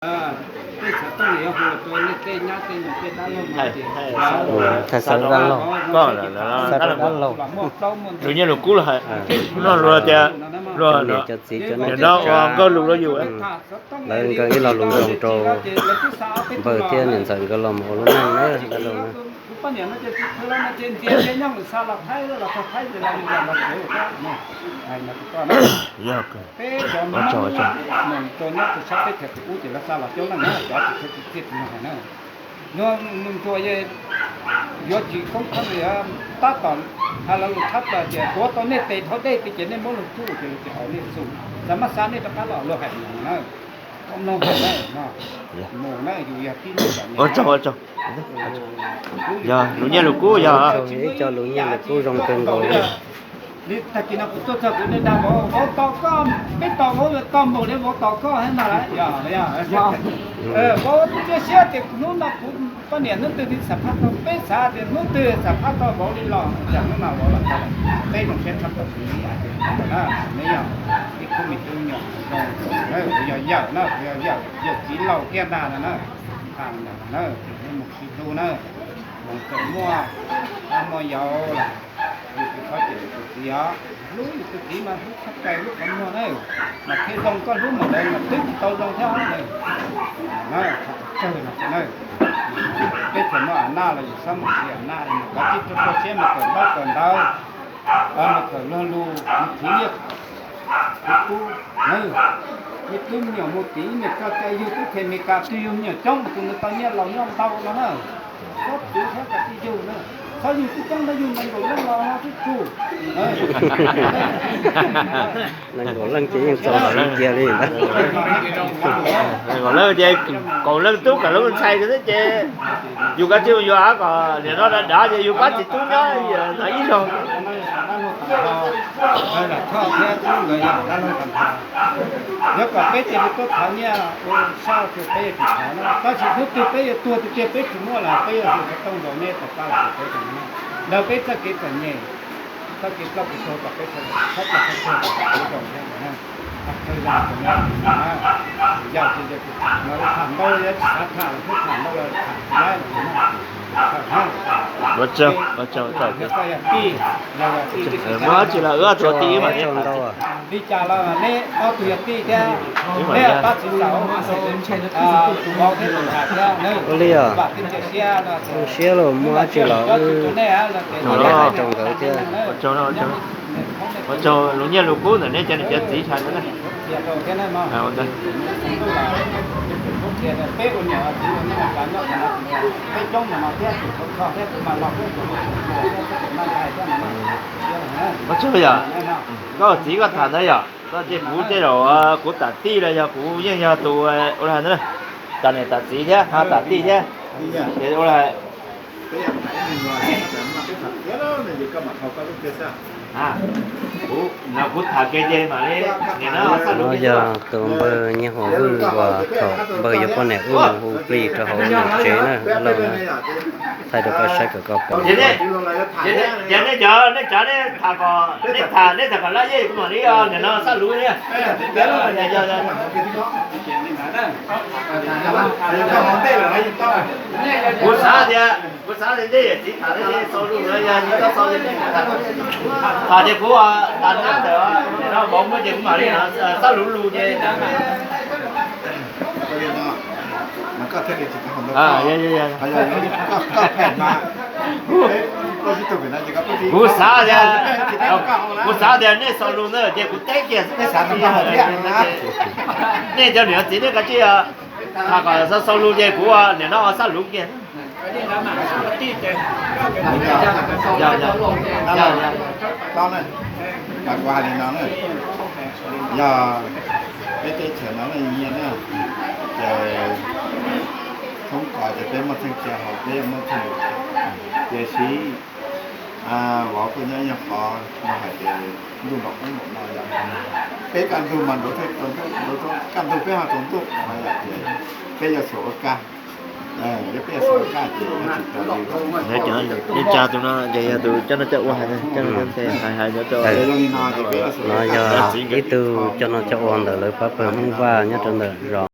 Tej xov tooj yuav hu rau nej tej nyab tej nus tej dab laug no ces, thaj xav dab laug, xav rau dab laug, lus nyiaj lus kub los hais, no luag tias, luag no, cov txiv cov niam no ua nkauj lus rau yus, lawv nkawd ib lo lus zoo rau npawg thiab niam ntxawm nkawd los mus ua lub neej na, dab laug na. Peb cov no, no, nws ntsuas yuav tsis koob khab li, tab tom hais lawv lus tshab plaws tias tuav tau nej tes dhau dej tias ces nej muab luag tsuj ces luag tsis haus nej xu, txawm maj xav nej rov qab los luag hais mus na. Mus na, yus yog tib neeg, yog lus nyiaj lus kub, yog ib co lus nyiaj lus kub zoo kawg nkaus li. Tag kis no kuv tuaj txog kuv dag vauv, vauv tos koj, peb tos vauv koj npaum li vauv tos koj thiab no lawm. Vauv tu siab tias hnub no kuv poj niam hnub twg thiaj xam phaj tau, peb xav tias hnub twg xam phaj tau vauv li los, cas hnub no vauv los tau lawm. Peb zoo siab tshaj plaws li, neb yog ib khub me tub nyuam zoo, kuv yog yawm na, kuv yog yawm, yawm txiv laus kiag ntag no na. Thaum ntawd na, nej mus sib hlub na, mus txawm muaj dab muaj yau los yus tsis txhob cem yus tus txiv os, hlub yus tus txiv mas hlub txhob cais hlub qhov muag na, mas thiaj zoo, koj hlub mas lawv mas twb tsis tau zoo thiab na. Txawg no na, peb thaum muaj a naj los yus txhob mus txiv a naj, mus kov tib tug rau siab mus kawm ntaub kawm ntawv, mus kawm luag lus, mus khwv liaj khwv kub na. Nej twb me nyuam mus tim ib niam txoj cai yug tub qhe Amelikas twg yug me nyuam coob tus nws tau nyiaj laus nyob ntau no na. Txhob txwv thiab kom tib yug na, txhob yug tub coob na, yug nees nkaum leej los no tib tug. Nees nkaum leej ces yeej txaus siv kiag li ntag. Nees nkaum leej ces kaum leej tub kaum leej ntxhais xwb ces yus kav tsij mus yuav kom niam no dav dav ces yus pab txiv tub nyob ib zaug. Yog kom peb ces peb tuaj thov nyiaj ua sab ces peb yuav tsis thov na, tab sis hnub twg peb yuav tuag tiag tiag peb tsis muaj los peb yuav hu xov tooj ntaus nej tau pab los peb tseem na. Ntawd peb txoj kev txom nyem, txoj kev ploj kev tuag kom peb sawv daws txhob ploj txhob tuag kom peb zoo thiab na. Txhob zoo, yog ces yog tsis tham no, tham ntau los tsis xav tham, los tham ntau los tham tsis laib los na. Muab dab tsi los wb tuav tib mas li cas los neb ob tug yog tij thiab, neb pab txiv xav ua li os. Zoo siab los muab dab tsi los wb hais rau nkawd thiab. Ua tsaug lus nyiaj lus kub ntawm nej cov niam cov txiv tshaj ntawd na. Ua tsaug yom, koj txiv koj tham ntawd yom, koj ces kuv tej zaum kuv tam tij los yog kuv yeej yog tus ua li ntawd, tam niam tam txiv thiab ho tam tij thiab, ces ua li no kuv tham kiag ces mam li. No yog tus npawg Nyiaj Huas Vwj uas thaum npawg yuav poj niam wb mus hu plig rau hauv nws tsev na, thaij rau koj saib kom koj pom. Ces nej cov, nej cov nej tham kom, nej tham, nej tham kom laj yej kuv mam li, nim no xab luv thiab. Kuv xav tias, kuv xav tias ntej yawm txiv tham xau lus no yog yus tau xau, tham tias kuv tas nab ntawm no vauv muab ces kuv mam li xab luv lus ces. Kuv xav tias, kuv xav tias nej xau lus ntawd ces kuv teb kiag xwb, nej xav tias nej cov niam txiv nej kav tsij tham kom xau lus ces kuv nim no xab luv kiag. Kuv hais li no, yog peb teb chaws no nyiaj na, ces thoob kos ces peb muaj txheej txiaj haus, peb muaj txheej, tiam sis vauv kuj nyob ib qho no hais tias ntuj npaum ub npaum no yog peb kaj ntug mas ntuj, kaj ntug peb ho tsaus ntuj no yom, ces peb yuav xyuas ua kaj, peb yuav xyuas ua kaj ces nej tsa tus no ces yog tus coj noj coj ua, coj noj coj ua hais hais cov no yog ib tug coj noj coj ua ntawm lawv pab pawg Hmoob Vaj nyob rau ntawm zos